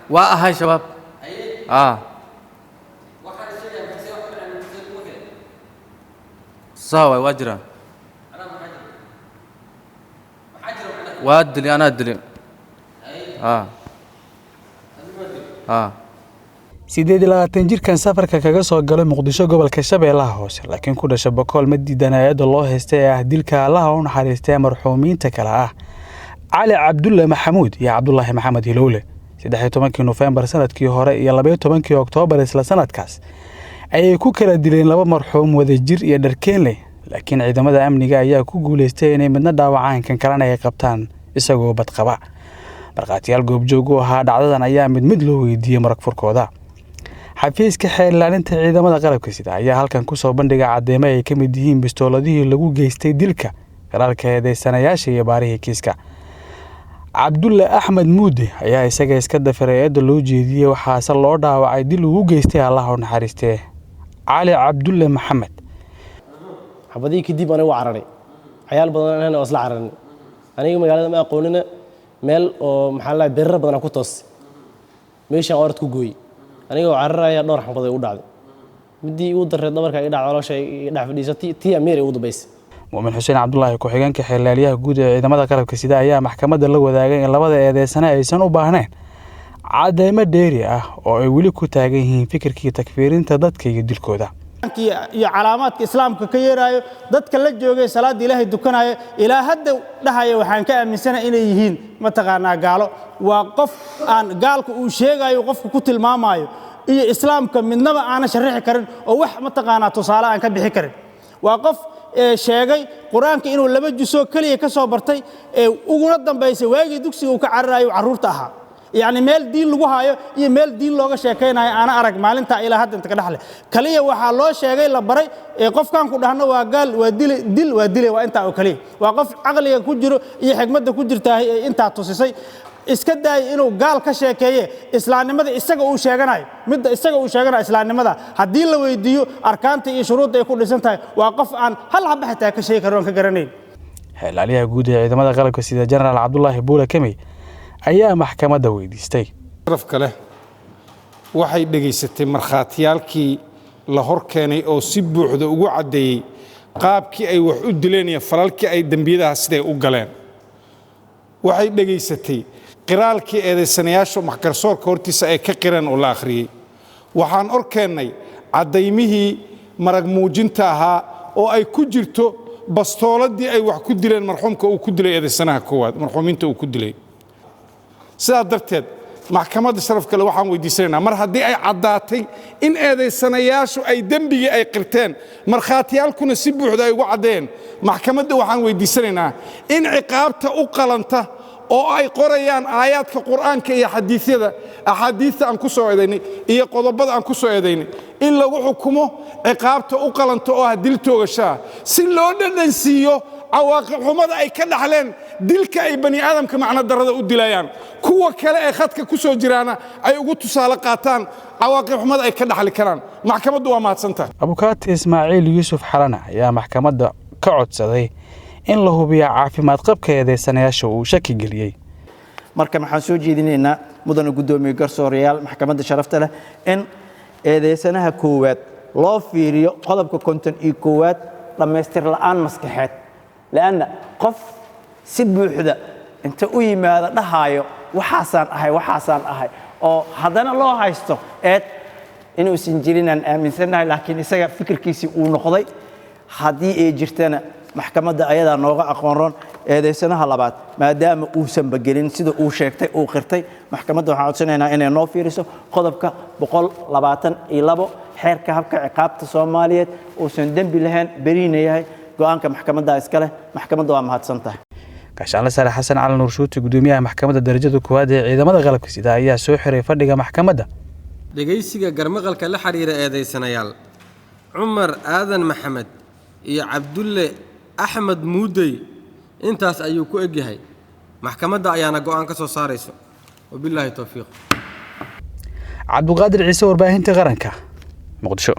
Waa ahay Shabaab. Saa waay, waa jiraan, waa dili, anaa dili. 28 jirkan safarka kaga soo galay Muqdisho gobolka Shabeellaha Hoose laakiin ku dhasha Bakool ma diidan hay-adda loo haystay ee ah dilka Allaha u naxariistay marxuumiinta kale ah Cali Cabdulle Maxamuud iyo Cabdulaahi Maxamed Hilowle 13-kii Nofembar sanadkii hore iyo 12-kii Oktoobar isla sanadkaas ayay ku kala dileen laba marxuum Wadajir iyo Dharkeenley, laakiin ciidamada amniga ayaa ku guulaystay inay midna dhaawacaan kan kalena ay qabtaan isagoo badqaba. Markhaatiyaal goobjoog u ahaa dhacdadan ayaa mid mid loo weydiiyey marag furkooda. Xafiiska xeer ilaalinta ciidamada qalabka sida ayaa halkan ku soo bandhigay cadeymo ay ka mid yihiin bistooladihii lagu geystay dilka, garaalka eedeysanayaasha iyo baarihii kiiska. Cabdulle Axmed Muude ayaa isaga iska dafiray eedda loo jeediyey, waxaase loo dhaawacay dil ugu geystay Allaha u naxariistee Cali Cabdulle Maxamed. Xabadihii kadib aniga waa cararay, cayaal badan anana waa isla cararnay. Aniga magaalada ma aqoonina, meel oo maxaa la beerara badan ku toosay, meeshaan orod ku gooyey. Aniga oo cararaya dhowr xabad ay u dhacday, midii igu darreed dhabarka iga dhacday, caloosha iga dhex fadhiisatay, tii ameer ay ugu dambaysay. Muumin Xuseen Cabdulaahi, ku-xigeenka xeerlaaliyaha guud ee ciidamada qalabka sida, ayaa maxkamadda la wadaagay in labada eedeysane aysan u baahnayn cadeymo dheeri ah oo ay weli ku taagan yihiin fikirkii takfiirinta dadka iyo dilkooda. Iyo calaamaadka islaamka ka yeeraayo dadka la joogay salaada Ilaahay dukanaya ilaa hadda dhahaya waxaan ka aaminsanahay inay yihiin mataqaanaa gaalo. Waa qof aan gaalka uu sheegayo qofka ku tilmaamayo iyo islaamka midnaba aanan sharixi karin oo wax mataqaanaa tusaale aan ka bixi karin. Waa qof sheegay Qur-aanka inuu 2 jusoo keliya ka soo bartay ee uguna dambaysay waagii dugsiga uu ka cararayo carruurta ahaa. Yacni meel diin lagu haayo iyo meel diin looga sheekaynayo aana arag maalintaa ilaa hadda inta ka dhexle. Kaliya waxaa loo sheegay la baray ee qofkan ku dhahno waa gaal, waa dile, dil waa dile, waa intaa oo kaliya. Waa qof caqliga ku jiro iyo xikmadda ku jirtaahay ee intaa tusisay. Iska daayay inuu gaal ka sheekeeye islaamnimada isaga uu sheeganayo, midda isaga uu sheeganayo islaamnimada haddii la weydiiyo arkaanta iyo shuruudda ay ku dhisan tahay, waa qof aan hal haba xitaa ka sheegi karin oon ka garanayn. Xeelaalyaha guud ee ciidamada qalabka sida Jenaraal Cabdulaahi Buule Kemey ayaa maxkamadda weydiistay. Sharafka leh, waxay dhegaysatay markhaatiyaalkii la hor keenay oo si buuxda ugu caddeeyey qaabkii ay wax u dileen iyo falalkii ay dembiyadaha siday u galeen. Waxay dhegaysatay qiraalkii eedaysanayaasha maxgarsoorka hortiisa ay ka qireen oo la akhriyey. Waxaan or keennay caddaymihii marag muujinta ahaa oo ay ku jirto bastooladii ay wax ku dileen marxuumka uu ku dilay eedaysanaha koowaad, marxuumiinta uu ku dilay. Sidaa darteed maxkamadda sharaf kale waxaan weydiisanaynaa, mar haddii ay caddaatay in eedaysanayaashu ay dembigii ay qirteen, markhaatiyaalkuna si buuxda ay ugu caddeeyeen, maxkamadda waxaan weydiisanaynaa in ciqaabta u qalanta oo ay qorayaan aayaadka Qur'aanka iyo xadiisyada, axaadiista aan ku soo eedaynay iyo qodobada aan ku soo eedaynay, in lagu xukumo ciqaabta u qalanta oo ah dil toogashaa, si loo dhadhansiiyo cawaaqib xumada ay ka dhaxleen dilka ay bani aadamka macno darrada u dilayaan, kuwa kale ee khadka ku soo jiraana ay ugu tusaale qaataan cawaaqib xumada ay ka dhaxli karaan. Maxkamaddu waa mahadsantahay. Abukaati Ismaaciil Yuusuf Xalana ayaa maxkamadda ka codsaday in la hubiyo caafimaad qabka eedeysanayaasha uu shaki geliyey. Marka maxaan soo jeedinaynaa, mudana guddoomiye, garsoorayaal, maxkamadda sharafta leh, in eedeysanaha koowaad loo fiiriyo qodobka 51aad, dhammaystir la'aan maskaxeed, leanna qof si buuxda inta u yimaado dhahaayo waxaasaan ahay, waxaasaan ahay, oo haddana loo haysto eed inuusan jirin aan aaminsannahay, laakiin isaga fikirkiisii uu noqday. Haddii ay jirtana maxkamadda ayadaa nooga aqoon roon. Eedeysanaha labaad, maadaama uusanba gelin sida uu sheegtay uu qirtay, maxkamadda waxaan codsanaynaa inay noo fiiriso qodobka 122 xeerka habka ciqaabta Soomaaliyeed, uusan dembi lahayn, beriina yahay. Go'aanka maxkamadda iska leh. Maxkamadda waa mahadsan tahay. Gaashaanle Sare Xasan Cali Nuur Shuuti, gudoomiyaha maxkamadda darajada koowaad ee ciidamada qalabka sida, ayaa soo xiray fadhiga maxkamadda. Dhegaysiga garmaqalka la xiriira eedaysanayaal Cumar Aadan Maxamed iyo Cabdulle Axmed Muudey intaas ayuu ku egyahay. Maxkamadda ayaana go'aan ka soo saarayso. Wabilaahi towfiiq. Cabduqaadir Ciise, warbaahinta qaranka, Muqdisho.